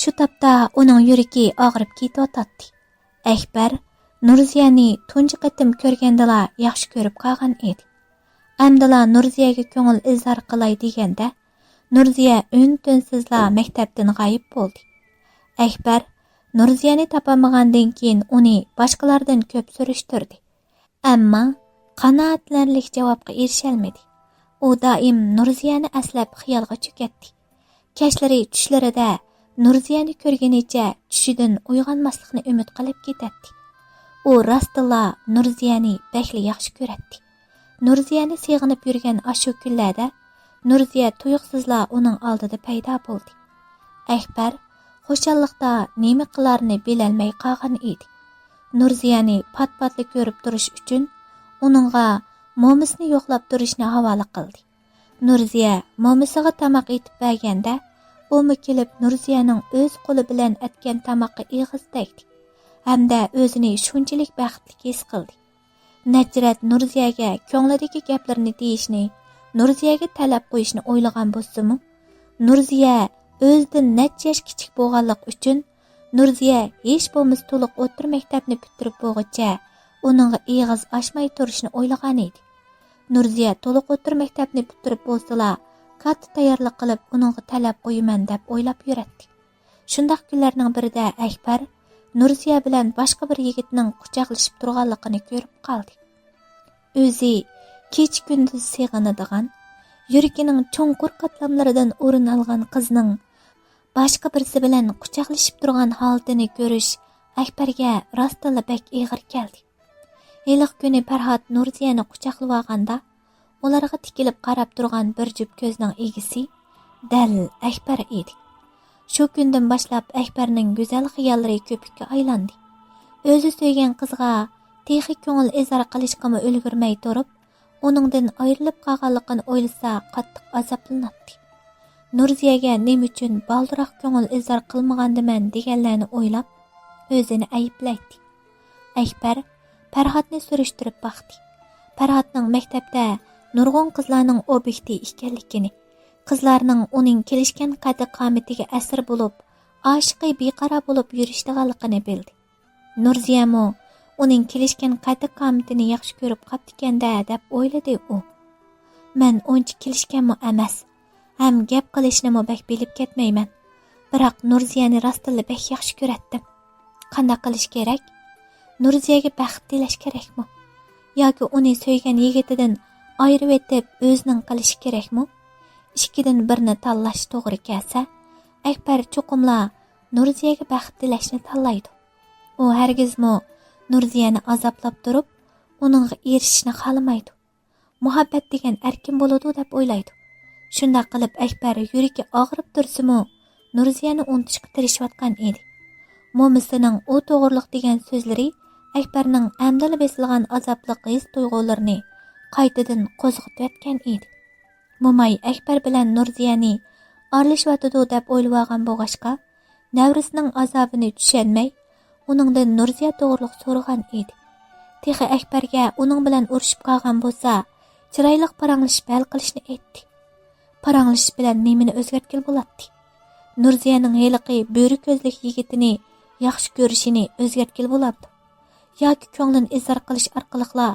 شۇ تاپتا ئۇنىڭ يۈرىكى ئاغرىپ كېتىۋاتاتتى. ئەكبەر نۇرزىيەنى تۇنجى قېتىم كۆرگەندىلا ياخشى كۆرۈپ قالغان ئىدى. ئەمدىلا نۇرزىيەگە كۆڭۈل ئىزھار قىلاي دېگەندە، نۇرزىيە ئۈن-تىنسىزلا مەكتەپتىن غايىب بولدى. ئەكبەر نۇرزىيەنى تاپالمىغاندىن كېيىن ئۇنى باشقىلاردىن كۆپ سۈرۈشتۈردى. ئەمما قانائەتلىنەرلىك جاۋابقا ئېرىشەلمىدى. ئۇ دائىم نۇرزىيەنى ئەسلەپ خىيالغا چۆكەتتى. كەچلىرى چۈشلىرىدە نۇرزىيەنى كۆرگىنىچە چۈشىدىن ئويغانماسلىقنى ئۈمىد قىلىپ كېتەتتى. ئۇ راستتىنلا نۇرزىيەنى بەكلا ياخشى كۆرەتتى. نۇرزىيەنى سېغىنىپ يۈرگەن ئاشۇ كۈنلەردە نۇرزىيە تۇيۇقسىزلا ئۇنىڭ ئالدىدا پەيدا بولدى. ئەكبەر خۇشاللىقتا نېمە قىلارىنى بىلەلمەي قالغان ئىدى. نۇرزىيەنى پات-پاتلا كۆرۈپ تۇرۇش ئۈچۈن ئۇنىڭغا مومىسىنى يوقلاپ تۇرۇشنى ھاۋالە قىلدى. نۇرزىيە مومىسىغا تاماق ئېتىپ بەرگەندە، ئۇمۇ كېلىپ نۇرزىيەنىڭ ئۆز قولى بىلەن ئەتكەن تاماققا ئېغىز تەگدى ھەمدە ئۆزىنى شۇنچىلىك بەختلىك ھېس قىلدى. نەچچە رەت نۇرزىيەگە كۆڭلىدىكى گەپلىرىنى دېيىشنى، نۇرزىيەگە تەلەپ قويۇشنى ئويلىغان بولسىمۇ، نۇرزىيە ئۆزىدىن نەچچە ياش كىچىك بولغانلىقى ئۈچۈن، نۇرزىيە ھېچ بولمىسا تولۇق ئوتتۇرا مەكتەپنى پۈتتۈرۈپ بولغۇچە ئۇنىڭغا ئېغىز ئاچماي تۇرۇشنى ئويلىغان ئىدى. نۇرزىيە تولۇق ئوتتۇرا مەكتەپنى پۈتتۈرۈپ بولسىلا، كاتتا تەييارلىق قىلىپ ئۇنىڭغا تەلەپ قويىمەن دەپ ئويلاپ يۈرەتتى. شۇنداق كۈنلەرنىڭ بىرىدە ئەكبەر نۇرزىيە بىلەن باشقا بىر يىگىتنىڭ قۇچاقلىشىپ تۇرغانلىقىنى كۆرۈپ قالدى. ئۆزى كېچە-كۈندۈز سېغىنىدىغان، يۈرىكىنىڭ چوڭقۇر قاتلاملىرىدىن ئورۇن ئالغان قىزنىڭ باشقا بىرسى بىلەن قۇچاقلىشىپ تۇرغان ھالىتىنى كۆرۈش ئەكبەرگە راستتىنلا بەك ئېغىر كەلدى. ھېلىقى كۈنى پەرھات نۇرزىيەنى قۇچاقلىۋالغاندا، ئۇلارغا تىكىلىپ قاراپ تۇرغان بىر جۈپ كۆزنىڭ ئىگىسى دەل ئەكبەر ئىدى. شۇ كۈندىن باشلاپ ئەكبەرنىڭ گۈزەل خىياللىرى كۆپۈككە ئايلاندى. ئۆزى سۆيگەن قىزغا تېخى كۆڭۈل ئىزھار قىلىشقىمۇ ئۈلگۈرمەي تۇرۇپ، ئۇنىڭدىن ئايرىلىپ قالغانلىقىنى ئويلىسا قاتتىق ئازابلىناتتى. نۇرزىيەگە نېمە ئۈچۈن بالدۇراق كۆڭۈل ئىزھار قىلمىغاندىمەن دېگەنلەرنى ئويلاپ، ئۆزىنى ئەيىبلەيتتى. ئەكبەر پەرھاتنى سۈرۈشتۈرۈپ باقتى. پەرھاتنىڭ مەكتەپتە نۇرغۇن قىزلارنىڭ ئوبيېكتى ئىكەنلىكىنى، قىزلارنىڭ ئۇنىڭ كېلىشكەن قەددى-قامىتىگە ئەسىر بولۇپ، ئاشىقى بىقارار بولۇپ يۈرۈشىدىغانلىقىنى بىلدى. نۇرزىيەمۇ ئۇنىڭ كېلىشكەن قەددى-قامىتىنى ياخشى كۆرۈپ قاپتىكەن-دە، دەپ ئويلىدى ئۇ. مەن ئۇنچە كېلىشكەنمۇ ئەمەس، ھەم گەپ قىلىشنىمۇ بەك بىلىپ كەتمەيمەن. بىراق نۇرزىيەنى راستتىنلا بەك ياخشى كۆرەتتىم. قانداق قىلىش كېرەك؟ نۇرزىيەگە بەخت تىلەش كېرەكمۇ؟ ياكى ئۇنى سۆيگەن يىگىتىدىن ئايرىۋېتىپ ئۆزىنىڭ قىلىشى كېرەكمۇ؟ ئىككىدىن بىرنى تاللاش توغرا كەلسە، ئەكبەر چوقۇملا نۇرزىيەگە بەخت تىلەشنى تاللايدۇ. ئۇ ھەرگىزمۇ نۇرزىيەنى ئازابلاپ تۇرۇپ، ئۇنىڭغا ئېرىشىشنى خالىمايدۇ. مۇھەببەت دېگەن ئەركىن بولىدۇ دەپ ئويلايدۇ. شۇنداق قىلىپ ئەكبەر يۈرىكى ئاغرىپ تۇرسىمۇ، نۇرزىيەنى ئۇنتۇشقا تىرىشىۋاتقان ئىدى. مومىسىنىڭ ئۇ توغرىلىق دېگەن سۆزلىرى ئەكبەرنىڭ ئەمدىلا بېسىلغان ئازابلىق ھېس تۇيغۇلىرىنى قايتىدىن قوزغىتىۋەتكەن ئىدى. موماي ئەكبەر بىلەن نۇرزىيەنى ئارىلىشىۋاتىدۇ دەپ ئويلىۋالغان بولغاچقا، نەۋرىسىنىڭ ئازابىنى چۈشەنمەي، ئۇنىڭدىن نۇرزىيە توغرۇلۇق سورىغان ئىدى. تېخى ئەكبەرگە ئۇنىڭ بىلەن ئۇرۇشۇپ قالغان بولسا، چىرايلىق پاراڭلىشىپ ھەل قىلىشنى ئېيتتى. پاراڭلىشىش بىلەن نېمىنى ئۆزگەرتكىلى بولاتتى؟ نۇرزىيەنىڭ ھېلىقى بۆرە كۆزلۈك يىگىتىنى ياخشى كۆرۈشىنى ئۆزگەرتكىلى بولامدۇ؟ ياكى كۆڭلىنى ئىزھار قىلىش ئارقىلىقلا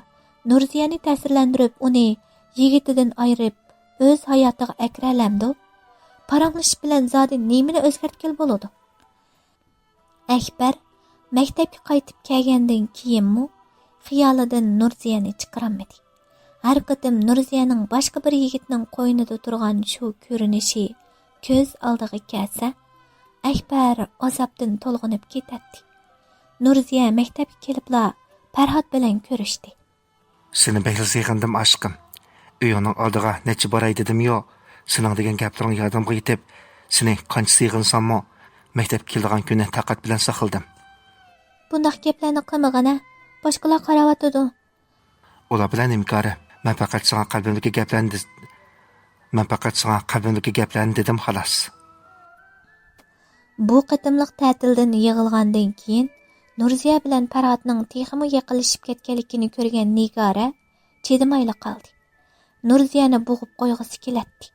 نۇرزىيەنى تەسىرلەندۈرۈپ، ئۇنى يىگىتىدىن ئايرىپ، ئۆز ھاياتىغا ئەكىرەلەمدۇ؟ پاراڭلىشىش بىلەن زادى نېمىنى ئۆزگەرتكىلى بولىدۇ؟ ئەكبەر مەكتەپكە قايتىپ كەلگەندىن كېيىنمۇ خىيالىدىن نۇرزىيەنى چىقىرالمىدى. ھەر قېتىم نۇرزىيەنىڭ باشقا بىر يىگىتنىڭ قوينىدا تۇرغان شۇ كۆرۈنۈشى كۆز ئالدىغا كەلسە، ئەكبەر ئازابتىن تولغىنىپ كېتەتتى. نۇرزىيە مەكتەپكە كېلىپلا پەرھات بىلەن كۆرۈشتى. سېنى بەكلا سېغىندىم، ئاشىقىم. ئۆيۈڭنىڭ ئالدىغا نەچچە باراي دېدىميۇ؟ سېنىڭ دېگەن گەپلىرىڭ يادىمغا يېتىپ، سېنى قانچە سېغىنساممۇ، مەكتەپكە كېلىدىغان كۈننى تاقەت بىلەن ساقلىدىم. بۇنداق گەپلەرنى قىلمىغىنە، باشقىلار قاراۋاتىدۇ. ئۇلار بىلەن نېمىكارى؟ مەن پەقەت ساڭا قەلبىمدىكى گەپلەرنى دېز-، مەن پەقەت ساڭا قەلبىمدىكى گەپلەرنى دېدىم، خالاس. بۇ قېتىملىق تەتىلدىن يىغىلغاندىن كېيىن، نۇرزىيە بىلەن پەرھاتنىڭ تېخىمۇ يېقىنلىشىپ كەتكەنلىكىنى كۆرگەن نىگارە چىدىمايلا قالدى. نۇرزىيەنى بوغۇپ قويغۇسى كېلەتتى.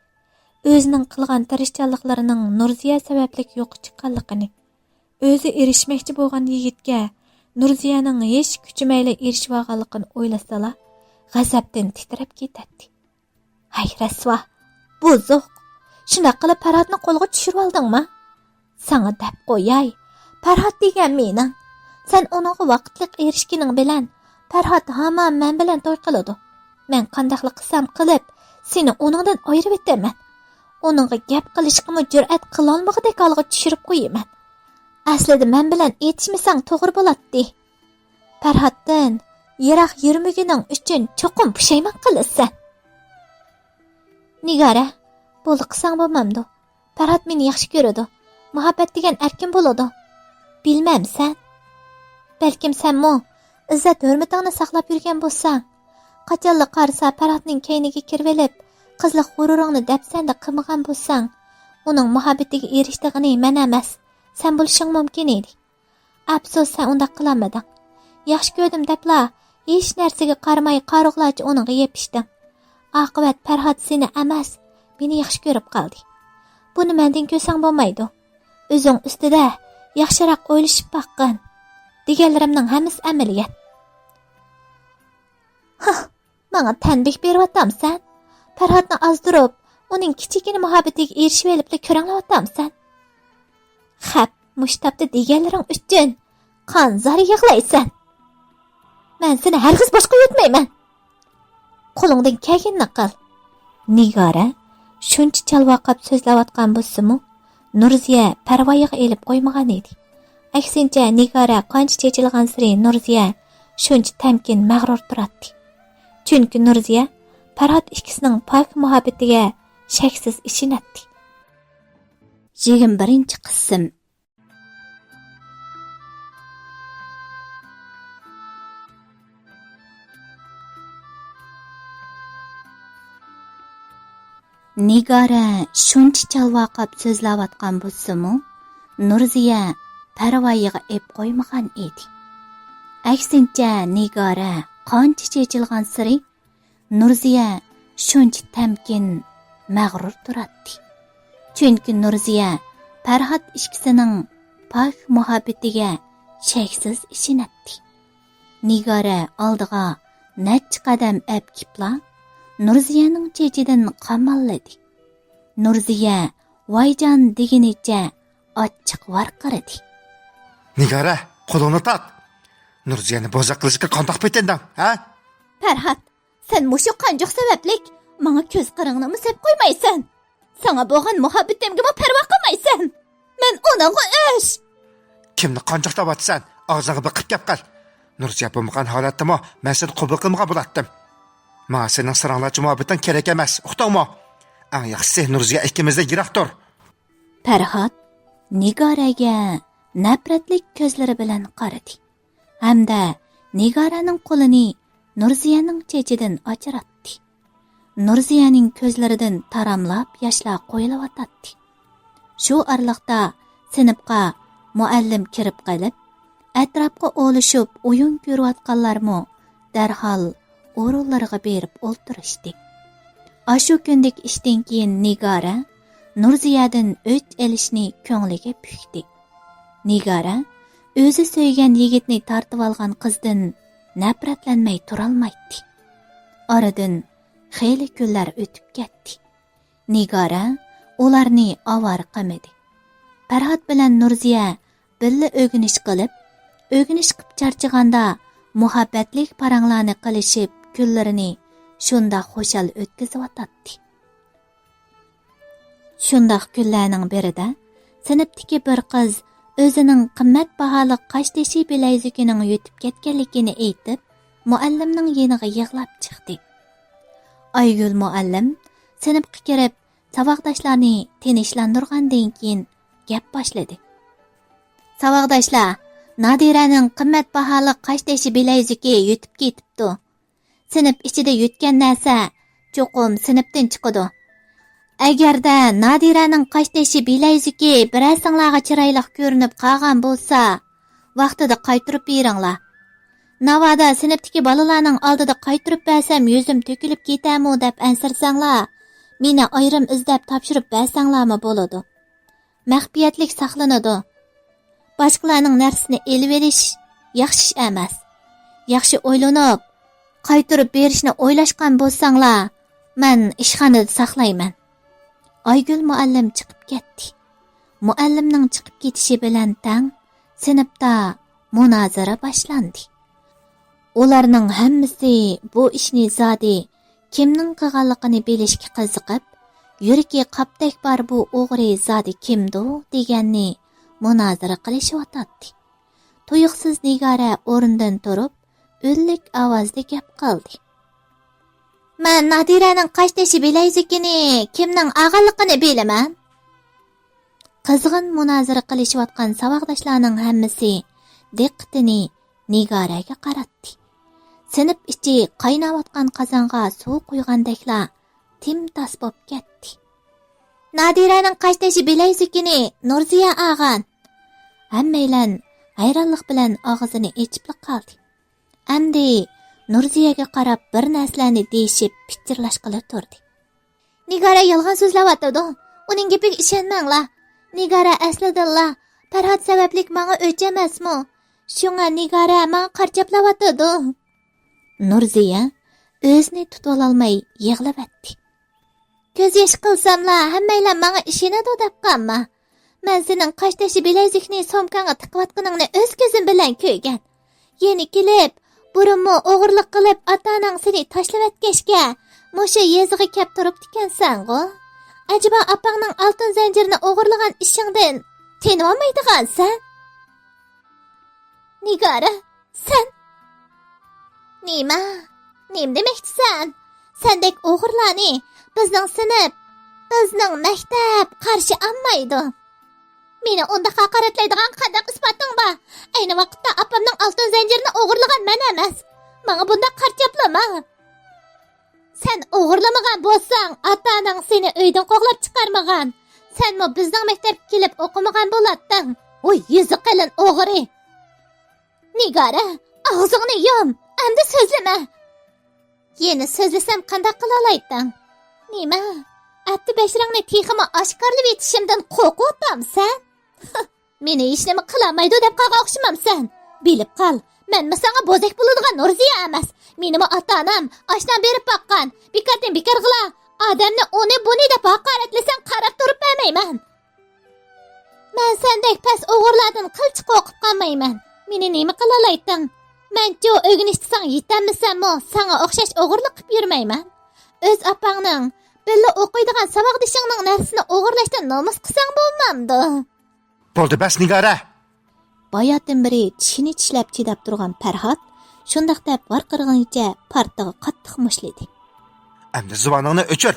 ئۆزىنىڭ قىلغان تىرىشچانلىقلىرىنىڭ نۇرزىيە سەۋەبلىك يوققا چىققانلىقىنى، ئۆزى ئېرىشمەكچى بولغان يىگىتكە نۇرزىيەنىڭ ھېچ كۈچىمەيلا ئېرىشىۋالغانلىقىنى ئويلىسىلا، غەزەپتىن تىترەپ كېتەتتى. ھەي، رەسۋا، بۇزۇق! شۇنداق قىلىپ پەرھاتنى قولغا چۈشۈرۈۋالدىڭمۇ؟ ساڭا دەپ قوياي، پەرھات دېگەن مېنىڭ. سەن ئۇنىڭغا ۋاقىتلىق ئېرىشكىنىڭ بىلەن، پەرھات ھامان مەن بىلەن توي قىلىدۇ. مەن قانداقلا قىلسام قىلىپ، سېنى ئۇنىڭدىن ئايرىۋېتىمەن. ئۇنىڭغا گەپ قىلىشقىمۇ جۈرئەت قىلالمىغۇدەك ھالغا چۈشۈرۈپ قويىمەن. ئەسلىدە مەن بىلەن ئېتىشمىسەڭ توغرا بولاتتى. پەرھاتتىن يىراق يۈرمىگىنىڭ ئۈچۈن چوقۇم پۇشايمان قىلىسەن. نىگارە، بولدى قىلساڭ بولمامدۇ؟ پەرھات مېنى ياخشى كۆرىدۇ. مۇھەببەت دېگەن ئەركىن بولىدۇ. بىلمەمسەن؟ بەلكىم سەنمۇ ئىززەت ھۆرمىتىڭنى ساقلاپ يۈرگەن بولساڭ، قاچانلا قارىسا پەرھاتنىڭ كەينىگە كىرىۋېلىپ، قىزلىق غۇرۇرۇڭنى دەپسەندە قىلمىغان بولساڭ، ئۇنىڭ مۇھەببىتىگە ئېرىشىدىغىنى مەن ئەمەس، سەن بولۇشۇڭ مۇمكىن ئىدى. ئەپسۇس، سەن ئۇنداق قىلالمىدىڭ. ياخشى كۆردۈم دەپلا، ھېچ نەرسىگە قارىماي قارىغۇلارچە ئۇنىڭغا يېپىشتىڭ. ئاقىۋەت پەرھات سېنى ئەمەس، مېنى ياخشى كۆرۈپ قالدى. بۇنى مەندىن كۆرسەڭ بولمايدۇ. ئۆزۈڭ ئۈستىدە ياخشىراق ئويلىشىپ باققىن، دېگەنلىرىمنىڭ ھەممىسى ئەمەلىيەت. ھاھ، ماڭا تەنبىھ بېرىۋاتامسەن؟ پەرھاتنى ئازدۇرۇپ، ئۇنىڭ كىچىككىنە مۇھەببىتىگە ئېرىشىۋېلىپلا كۆرەڭلەۋاتامسەن؟ خەپ، مۇشۇ تاپتا دېگەنلىرىڭ ئۈچۈن قانزار يىغلايسەن. مەن سېنى ھەرگىز بوشقا يۇتمايمەن. قولۇڭدىن كەلگىنىنى قىل. نىگارە شۇنچە چالۋاقاپ سۆزلەۋاتقان بولسىمۇ، نۇرزىيە پەرۋايىغا ئېلىپ قويمىغان ئىدى. ئەكسىنچە، نىگارە قانچە چېچىلغانسېرى نۇرزىيە شۇنچە تەمكىن، مەغرۇر تۇراتتى. چۈنكى نۇرزىيە پەرھات ئىككىسىنىڭ پاك مۇھەببىتىگە شەكسىز ئىشىنەتتى. يىگىرمە بىرىنچى قىسىم. نىگارە شۇنچە چالۋاقاپ سۆزلەۋاتقان بولسىمۇ، نۇرزىيە پەرۋايىغا ئېپ قويمىغان ئىدى. ئەكسىنچە، نىگارە قانچە چېچىلغانسېرى نۇرزىيە شۇنچە تەمكىن، مەغرۇر تۇراتتى. چۈنكى نۇرزىيە پەرھات ئىككىسىنىڭ پاك مۇھەببىتىگە شەكسىز ئىشىنەتتى. نىگارە ئالدىغا نەچچە قەدەم ئەپكىپلا، نۇرزىيەنىڭ چېچىدىن قاماللىدى. نۇرزىيە ۋايجان دېگىنىچە ئاچچىق ۋارقىرىدى. نىگارە، قولۇڭنى تارت! نۇرزىيەنى بوزەك قىلىشقا قانداق پېتىندىڭ، ھە؟ پەرھات، سەن مۇشۇ قانجۇق سەۋەبلىك ماڭا كۆز قىرىڭنىمۇ سېلىپ قويمايسەن. ساڭا بولغان مۇھەببىتىمگىمۇ پەرۋا قىلمايسەن. مەن ئۇنىڭغا ئۆچ. كىمنى قانجۇق دەۋاتىسەن؟ ئاغزىڭغا بېقىپ گەپ قىل. نۇرزىيە بولمىغان ھالەتتىمۇ مەن سېنى قوبۇل قىلمىغان بولاتتىم. ماڭا سېنىڭ سىرىڭلارچە مۇھەببىتىڭ كېرەك ئەمەس، ئۇقتۇڭمۇ؟ ئەڭ ياخشىسى نۇرزىيە ئىككىمىزدىن يىراق تۇر. پەرھات نىگارەگە نەپرەتلىك كۆزلىرى بىلەن قارىدى ھەمدە نىگارەنىڭ قولىنى نۇرزىيەنىڭ چېچىدىن ئاجراتتى. نۇرزىيەنىڭ كۆزلىرىدىن تاراملاپ ياشلار قۇيۇلۇۋاتاتتى. شۇ ئارىلىقتا سىنىپقا مۇئەللىم كىرىپ قېلىپ، ئەتراپقا ئولىشىپ ئويۇن كۆرۈۋاتقانلارمۇ دەرھال ئورۇنلىرىغا بېرىپ ئولتۇرۇشتى. ئاشۇ كۈندىكى ئىشتىن كېيىن نىگارە نۇرزىيەدىن ئۆچ ئېلىشنى كۆڭلىگە پۈكتى. نىگارە ئۆزى سۆيگەن يىگىتنى تارتىۋالغان قىزدىن نەپرەتلەنمەي تۇرالمايتتى. ئارىدىن خېلى كۈنلەر ئۆتۈپ كەتتى. نىگارە ئۇلارنى ئاۋارە قىلمىدى. پەرھات بىلەن نۇرزىيە بىللە ئۆگىنىش قىلىپ، ئۆگىنىش قىپ چارچىغاندا مۇھەببەتلىك پاراڭلارنى قىلىشىپ كۈنلىرىنى شۇنداق خۇشال ئۆتكۈزۈۋاتاتتى. شۇنداق كۈنلەرنىڭ بىرىدە سىنىپتىكى بىر قىز ئۆزىنىڭ قىممەت باھالىق قاشتېشى بىلەيزۈكىنىڭ يۆتۈپ كەتكەنلىكىنى ئېيتىپ، مۇئەللىمنىڭ يېنىغا يىغلاپ چىقتى. ئايگۈل مۇئەللىم سىنىپقا كىرىپ، ساۋاقداشلارنى تىنچلاندۇرغاندىن كېيىن گەپ باشلىدى. ساۋاقداشلار، نادىرەنىڭ قىممەت باھالىق قاشتېشى بىلەيزۈكى يۆتۈپ كېتىپتۇ. سىنىپ ئىچىدە يۆتكەن نەرسە چوقۇم سىنىپتىن چىقىدۇ. ئەگەردە نادىرەنىڭ قاشتېشى بىلەيزۈكى بىرەرسىڭلارغا چىرايلىق كۆرۈنۈپ قالغان بولسا، ۋاقتىدا قايتۇرۇپ بېرىڭلار. ناۋادا سىنىپتىكى بالىلارنىڭ ئالدىدا قايتۇرۇپ بەرسەم يۈزۈم تۆكۈلۈپ كېتەرمۇ دەپ ئەنسىرىسەڭلار، مېنى ئايرىم ئىزدەپ تاپشۇرۇپ بەرسەڭلارمۇ بولىدۇ. مەخپىيەتلىك ساقلىنىدۇ. باشقىلارنىڭ نەرسىسىنى ئېلىۋېلىش ياخشى ئىش ئەمەس. ياخشى ئويلىنىپ، قايتۇرۇپ بېرىشنى ئويلاشقان بولساڭلار، مەن ئىشخانىدا ساقلايمەن. ئايگۈل مۇئەللىم چىقىپ كەتتى. مۇئەللىمنىڭ چىقىپ كېتىشى بىلەن تەڭ سىنىپتا مۇنازىرە باشلاندى. ئۇلارنىڭ ھەممىسى بۇ ئىشنى زادى كىمنىڭ قىلغانلىقىنى بىلىشكە قىزىقىپ، يۈرىكى قاپتەك بار بۇ ئوغرى زادى كىمدۇ دېگەننى مۇنازىرە قىلىشىۋاتاتتى. تۇيۇقسىز نىگارە ئورنىدىن تۇرۇپ، ئۈنلۈك ئاۋازدا گەپ قىلدى. مەن نادىرەنىڭ قاشتېشى بىلەيزۈكىنى كىمنىڭ ئالغانلىقىنى بىلىمەن. قىزغىن مۇنازىرە قىلىشىۋاتقان ساۋاقداشلارنىڭ ھەممىسى دىققىتىنى نىگارەگە قاراتتى. سىنىپ ئىچى قايناۋاتقان قازانغا سۇ قۇيغاندەكلا تىمتاس بولۇپ كەتتى. نادىرەنىڭ قاشتېشى بىلەيزۈكىنى نۇرزىيە ئالغان. ھەممەيلەن ھەيرانلىق بىلەن ئاغزىنى ئېچىپلا قالدى. ئەمدى نۇرزىيەگە قاراپ بىر نەرسىلەرنى دېيىشىپ پىچىرلاشقىلى تۇردى. نىگارە يالغان سۆزلەۋاتىدۇ. ئۇنىڭ گېپىگە ئىشەنمەڭلار. نىگارە ئەسلىدىنلا پەرھات سەۋەبلىك ماڭا ئۆچ ئەمەسمۇ؟ شۇڭا نىگارە ماڭا قارچاپلاۋاتىدۇ. نۇرزىيە ئۆزىنى تۇتۇۋالالماي يىغلىۋەتتى. كۆز يېشى قىلساملا ھەممەيلەن ماڭا ئىشىنىدۇ دەپ قالما. مەن سېنىڭ قاشتېشى بىلەيزۈكنى سومكاڭغا تىقىۋاتقىنىڭنى ئۆز كۆزۈم بىلەن كۆرگەن. يەنە كېلىپ، بۇرۇنمۇ ئوغرىلىق قىلىپ ئاتا-ئاناڭ سېنى تاشلىۋەتكەچكە، مۇشۇ يېزىغا كەپ تۇرۇپتىكەنسەنغۇ؟ ئەجەبا ئاپاڭنىڭ ئالتۇن زەنجىرىنى ئوغرىلىغان ئىشىڭدىن تېنىۋالمايدىغانسەن؟ نىگارە، سەن؟ نېمە؟ نېمە دېمەكچىسەن؟ سەندەك ئوغرىلارنى بىزنىڭ سىنىپ، بىزنىڭ مەكتەپ قارشى ئالمايدۇ. مېنى ئۇنداق ھاقارەتلەيدىغان قانداق ئىسپاتىڭ بار؟ ئەينى ۋاقىتتا ئاپامنىڭ ئالتۇن زەنجىرىنى ئوغرىلىغان مەن ئەمەس. ماڭا بۇنداق قارچاپلىما. سەن ئوغرىلىمىغان بولساڭ، ئاتا-ئاناڭ سېنى ئۆيدىن قوغلاپ چىقارمىغان. سەنمۇ بىزنىڭ مەكتەپكە كېلىپ ئوقۇمىغان بولاتتىڭ. ۋوي، يۈزى قېلىن ئوغرى! نىگارە، ئاغزىڭنى يۇم، ئەمدى سۆزلىمە. يەنە سۆزلىسەم قانداق قىلالايتتىڭ؟ نېمە؟ ئەپتى بەشىرىڭنى تېخىمۇ ئاشكارىلىۋېتىشىمدىن قورقۇۋاتامسەن؟ مېنى ھېچنېمە قىلالمايدۇ دەپ قالغان ئوخشىمامسەن؟ بىلىپ قال، مەنمۇ ساڭا بوزەك بولىدىغان نۇرزىيە ئەمەس. مېنىمۇ ئاتا-ئانام ئاشنام بېرىپ باققان. بىكاردىن بىكارغىلا ئادەمنى ئۇنى بۇنى دەپ ھاقارەتلىسەڭ قاراپ تۇرۇپ بەرمەيمەن. مەن سەندەك پەس ئوغرىلاردىن قىلچە قورقۇپ قالمايمەن. مېنى نېمە قىلالايتتىڭ؟ مەنچۇ ئۆگىنىشتە ساڭا يېتەلمىسەممۇ، ساڭا ئوخشاش ئوغرىلىق قىلىپ يۈرمەيمەن. ئۆز ئاپاڭنىڭ، بىللە ئوقۇيدىغان ساۋاقدىشىڭنىڭ نەرسىسىنى ئوغرىلاشتىن نومۇس قىلساڭ بولمامدۇ؟ بولدى، بەس، نىگارە! باياتىن بېرى چىشىنى چىشلەپ چىداپ تۇرغان پەرھات شۇنداق دەپ ۋارقىرىغىنىچە پارتىغا قاتتىق مۇشتلىدى. ئەمدى زۇۋانىڭنى ئۆچۈر!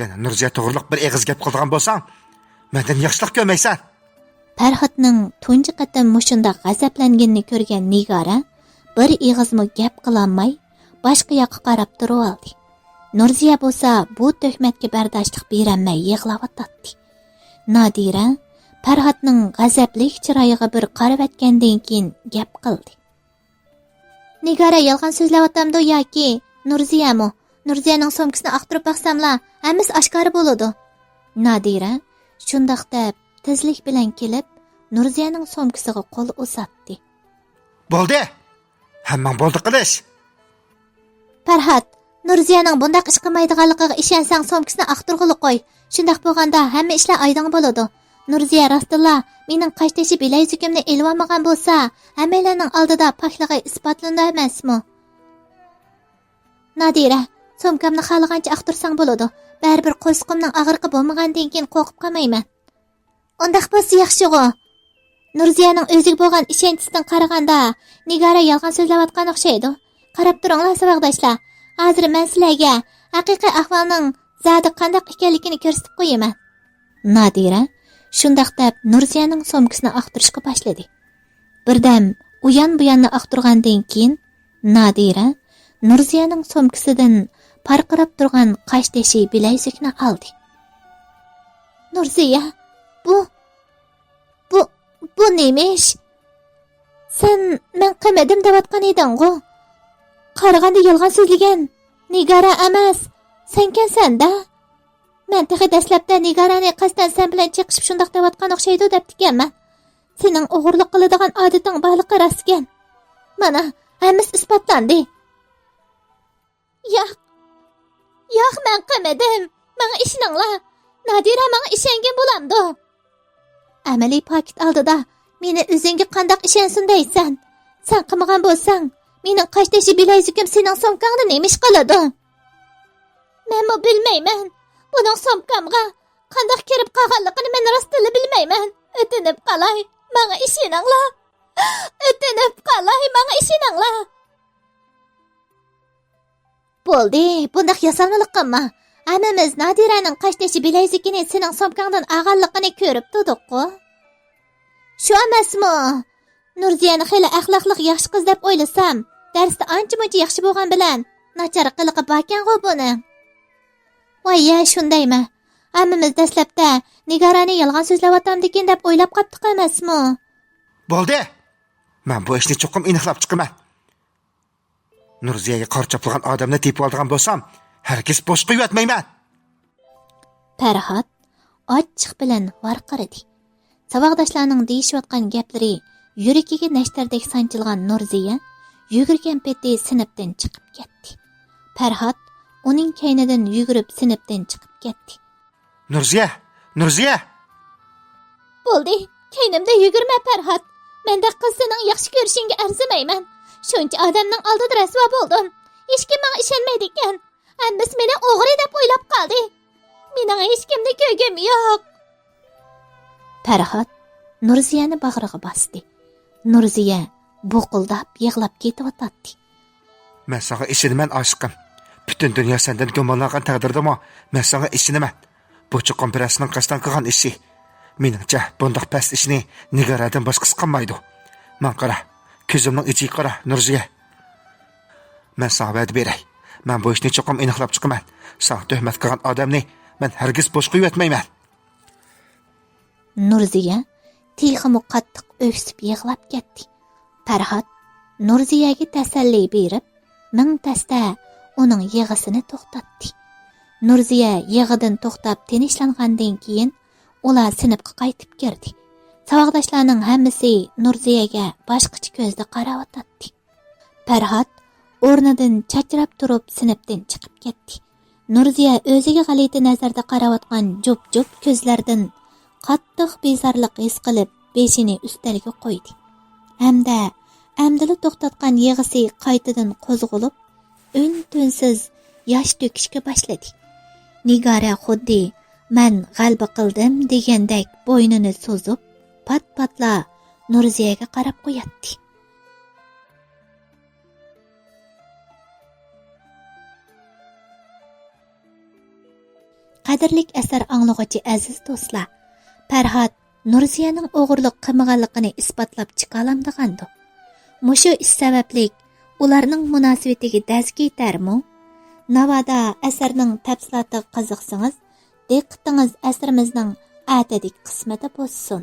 يەنە نۇرزىيە توغرىلىق بىر ئېغىز گەپ قىلىدىغان بولساڭ، مەندىن ياخشىلىق كۆرمەيسەن! پەرھاتنىڭ تۇنجى قېتىم مۇشۇنداق غەزەپلەنگىنىنى كۆرگەن نىگارە بىر ئېغىزمۇ گەپ قىلالماي، باشقا ياققا قاراپ تۇرۇۋالدى. نۇرزىيە بولسا بۇ تۆھمەتكە بەرداشلىق بېرەلمەي يىغلاۋاتاتتى. نادىرە پەرھاتنىڭ غەزەپلىك چىرايىغا بىر قارىۋەتكەندىن كېيىن گەپ قىلدى. نىگارە يالغان سۆزلەۋاتامدۇ ياكى نۇرزىيەمۇ؟ نۇرزىيەنىڭ سومكىسىنى ئاختۇرۇپ باقساملا، ھەممىسى ئاشكارا بولىدۇ. نادىرە شۇنداق دەپ، تېزلىك بىلەن كېلىپ، نۇرزىيەنىڭ سومكىسىغا قول ئۇزاتتى. بولدى! ھەممەڭ بولدى قىلىش! پەرھات، نۇرزىيەنىڭ بۇنداق ئىش قىلمايدىغانلىقىغا ئىشەنسەڭ، سومكىسىنى ئاختۇرغىلى قوي. شۇنداق بولغاندا ھەممە ئىشلار ئايدىڭ بولىدۇ. نۇرزىيە راستتىنلا مېنىڭ قاشتېشى بىلەيزۈكۈمنى ئېلىۋالمىغان بولسا، ھەممەيلەننىڭ ئالدىدا پاكلىقى ئىسپاتلىنىدۇ ئەمەسمۇ؟ نادىرە، سومكامنى خالىغانچە ئاختۇرساڭ بولىدۇ. بەرىبىر قورسىقىمنىڭ ئاغرىقى بولمىغاندىن كېيىن قورقۇپ قالمايمەن. ئۇنداق بولسا ياخشىغۇ. نۇرزىيەنىڭ ئۆزىگە بولغان ئىشەنچىسىدىن قارىغاندا، نىگارە يالغان سۆزلەۋاتقان ئوخشايدۇ. قاراپ تۇرۇڭلار، ساۋاقداشلار. ھازىر مەن سىلەرگە ھەقىقىي ئەھۋالنىڭ زادى قانداق ئىكەنلىكىنى كۆرسىتىپ قويىمەن. نادىرە شۇنداق دەپ نۇرزىيەنىڭ سومكىسىنى ئاختۇرۇشقا باشلىدى. بىردەم ئۇيان بۇياننى ئاختۇرغاندىن كېيىن، نادىرە نۇرزىيەنىڭ سومكىسىدىن پارقىراپ تۇرغان قاشتېشى بىلەيزۈكنى ئالدى. نۇرزىيە، بۇ، بۇ، بۇ نېمە ئىش؟ سەن مەن قىلمىدىم دەۋاتقان ئىدىڭغۇ؟ قارىغاندا يالغان سۆزلىگەن نىگارە ئەمەس، سەنكەنسەن-دە. مەن تېخى دەسلەپتە نىگارەنى قەستەن سەن بىلەن چېقىشىپ شۇنداق دەۋاتقان ئوخشايدۇ دەپتىكەنمەن. سېنىڭ ئوغرىلىق قىلىدىغان ئادىتىڭ بارلىقى راستكەن. مانا، ھەممىسى ئىسپاتلاندى. ياق، ياق، مەن قىلمىدىم. ماڭا ئىشىنىڭلار. نادىرە ماڭا ئىشەنگەن بولامدۇ؟ ئەمەلىي پاكىت ئالدىدا مېنى ئۆزۈڭگە قانداق ئىشەنسۇن دەيسەن؟ سەن قىلمىغان بولساڭ، مېنىڭ قاشتېشى بىلەيزۈكۈم سېنىڭ سومكاڭدا نېمە ئىش قىلىدۇ؟ مەنمۇ بىلمەيمەن. بۇنىڭ سومكامغا قانداق كىرىپ قالغانلىقىنى مەن راستتىنلا بىلمەيمەن. ئۆتۈنۈپ قالاي، ماڭا ئىشىنىڭلار. ئۆتۈنۈپ قالاي، ماڭا ئىشىنىڭلار. بولدى، بۇنداق ياسالمىلىق قىلما. ھەممىمىز نادىرەنىڭ قاشتېشى بىلەيزۈكىنى سېنىڭ سومكاڭدىن ئالغانلىقىنى كۆرۈپ تۇردۇققۇ. شۇ ئەمەسمۇ؟ نۇرزىيەنى خېلى ئەخلاقلىق ياخشى قىز دەپ ئويلىسام، دەرستە ئانچە-مۇنچە ياخشى بولغان بىلەن، ناچار قىلىقى باركەنغۇ بۇنىڭ. ۋاي يە، شۇندايمۇ؟ ھەممىمىز دەسلەپتە نىگارەنى يالغان سۆزلەۋاتامدىكىن دەپ ئويلاپ قاپتۇق ئەمەسمۇ؟ بولدى! مەن بۇ ئىشنى چوقۇم ئېنىقلاپ چىقىمەن. نۇرزىيەگە قارا چاپلىغان ئادەمنى تېپىۋالىدىغان بولسام، ھەرگىز بوش قويۇۋەتمەيمەن. پەرھات ئاچچىق بىلەن ۋارقىرىدى. ساۋاقداشلارنىڭ دېيىشىۋاتقان گەپلىرى يۈرىكىگە نەشتەردەك سانجىلغان نۇرزىيە يۈگۈرگەن پېتى سىنىپتىن چىقىپ كەتتى. پەرھات ئۇنىڭ كەينىدىن يۈگۈرۈپ سىنىپتىن چىقىپ كەتتى. نۇرزىيە! نۇرزىيە! بولدى، كەينىمدە يۈگۈرمە، پەرھات. مەندەك قىز سېنىڭ ياخشى كۆرۈشۈڭگە ئەرزىمەيمەن. شۇنچە ئادەمنىڭ ئالدىدا رەسۋا بولدۇم. ھېچكىم ماڭا ئىشەنمەيدىكەن. ھەممىسى مېنى ئوغرى دەپ ئويلاپ قالدى. مېنىڭ ھېچكىمنى كۆرگۈم يوق. پەرھات نۇرزىيەنى باغرىغا باستى. نۇرزىيە بۇقۇلداپ يىغلاپ كېتىۋاتاتتى. مەن ساڭا ئىشىنىمەن، ئاشىقىم. پۈتۈن دۇنيا سەندىن گۇمانلانغان تەقدىردىمۇ، مەن ساڭا ئىشىنىمەن. بۇ چوقۇم بىرەرسىنىڭ قەستەن قىلغان ئىشى. مېنىڭچە، بۇنداق پەس ئىشنى نىگارەدىن باشقىسى قىلمايدۇ. ماڭا قارا، كۆزۈمنىڭ ئىچىگە قارا، نۇرزىيە. مەن ساڭا ۋەدە بېرەي. مەن بۇ ئىشنى چوقۇم ئېنىقلاپ چىقىمەن. ساڭا تۆھمەت قىلغان ئادەمنى مەن ھەرگىز بوش قويۇۋەتمەيمەن. نۇرزىيە تېخىمۇ قاتتىق ئۆكسۈپ يىغلاپ كەتتى. پەرھات نۇرزىيەگە تەسەللى بېرىپ، مىڭ تەستە ئۇنىڭ يىغىسىنى توختاتتى. نۇرزىيە يىغىدىن توختاپ تىنچلانغاندىن كېيىن، ئۇلار سىنىپقا قايتىپ كىردى. ساۋاقداشلارنىڭ ھەممىسى نۇرزىيەگە باشقىچە كۆزدە قاراۋاتاتتى. پەرھات ئورنىدىن چاچراپ تۇرۇپ سىنىپتىن چىقىپ كەتتى. نۇرزىيە ئۆزىگە غەلىتە نەزەردە قاراۋاتقان جۇپ-جۇپ كۆزلەردىن قاتتىق بىزارلىق ھېس قىلىپ، بېشىنى ئۈستەلگە قويدى. ھەمدە ئەمدىلا توختاتقان يىغىسى قايتىدىن قوزغىلىپ، ئۈن-تىنسىز ياش تۆكۈشكە باشلىدى. نىگارە خۇددى «مەن غەلىبە قىلدىم» دېگەندەك بوينىنى سوزۇپ، پات-پاتلا نۇرزىيەگە قاراپ قوياتتى. قەدىرلىك ئەسەر ئاڭلىغۇچى ئەزىز دوستلار، پەرھات نۇرزىيەنىڭ ئوغرىلىق قىلمىغانلىقىنى ئىسپاتلاپ چىقالامدىغاندۇ؟ مۇشۇ ئىش سەۋەبلىك ئۇلارنىڭ مۇناسىۋىتىگە دەز كېتەرمۇ؟ ناۋادا ئەسەرنىڭ تەپسىلاتىغا قىزىقسىڭىز، دىققىتىڭىز ئەسىرىمىزنىڭ ئەتىدىكى قىسمىدا بولسۇن.